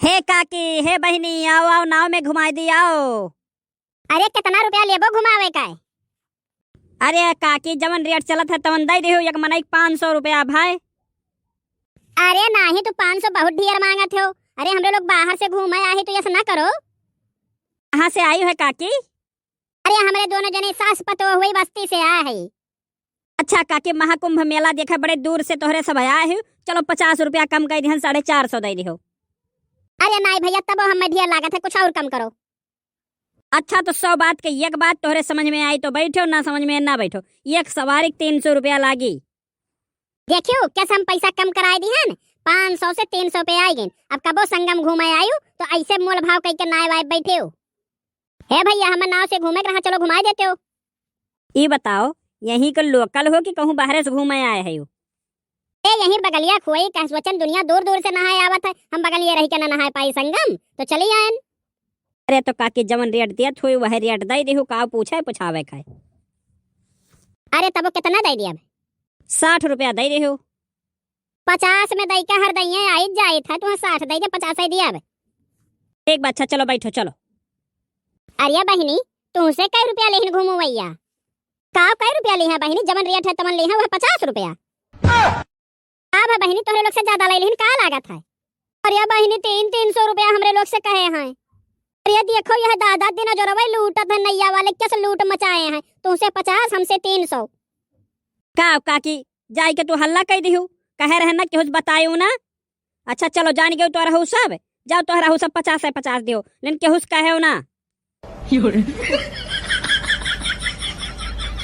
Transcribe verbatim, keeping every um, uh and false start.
हे काकी, हे बहिनी, आओ, आओ, नाव में घुमाइ दी, आओ। अरे, केतना रुपया लेबो घुमावे का? अरे काकी, जवन रेट चलत है, तवन दइ दिहो, एक मनई के पाँच सौ रुपया भाई। अरे नाही, तू पाँच सौ बहुत ढेर माँगत हो। अरे, हमरे लोग बाहर से घूमे आए ही, तू ऐसा ना करो। कहाँ से आई है काकी? अरे, हमरे दोनों जने सास पतोह हुई बस्ती से आए है। अच्छा काकी, महाकुंभ मेला देखे बड़े दूर से तोहरे सब आए हो, चलो पचास रुपया कम कइ दिहन, साढ़े चार सौ दइ दिहो। अरे नाही भइया, तबो हमें ढेर लागत है, कुछ और कम करो। अच्छा, तो सौ बात के एक बात तोहरे समझ में आई तो बैठो, ना समझ में ना बैठो। एक सवारी के तीन सौ रुपया लागी। देखियो, कैसे हम पैसा कम कराइ दिहन, पाँच सौ से तीन सौ पे आइ गइन। अब कबो संगम घूमे आयु तो ऐसे मोल भाव कइ के नाय वाय बैठियो। हे भइया, हमें नाव से घूमे के रहा, चलो घुमाइ देते हो। ई बताओ, यहीं के लोकल हो कि कहूँ बाहरे से घूमे आए है हो? ए, यहीं बगलिया खोई, कह सोचन दुनिया दूर दूर से नहाए आवत है, हम बगलिए रहि के ना नहाए पाई संगम, तो चली आयन। अरे तो काकी, जवन रेट दियत हुई वह रेट दइ दिहु, का पूछे पुछावे का है? अरे तबो केतना दइ दिया? साठ रुपया दइ दिहु। पचास में दइ के हर दइये आइत जाइत है, तुहाँ साठ दइ दे, पचास ही दिया। ठीक बा, अच्छा चलो बैठो, चलो। अरे बहिनी, तुहसे कै रुपया लेहिन घूमवैया? का कै रुपया लिहा बहिनी, जवन रेट है तवन लिहा, वह पचास रुपया। का भा बहिनी, तोहरे लोग से ज्यादा लइ लिहिन, का लागत है? अरे बहिनी, तीन, तीन सौ रुपया हमरे लोग से कहे हैं। अरे देखो, यह दादा दिन जोरवे लूटत है, नैया वाले कैसे लूट मचाए हैं, तुमसे पचास, हमसे तीन सौ। का काकी, जाइके तू हल्ला कइ दिहु, कहे रहे ना केहू से बतायो ना। अच्छा चलो, जान गयो तोहरा हऊ सब, जाओ तोहरा हऊ सब पचास है पचास दियो, लेकिन केहू से कहेउ ना।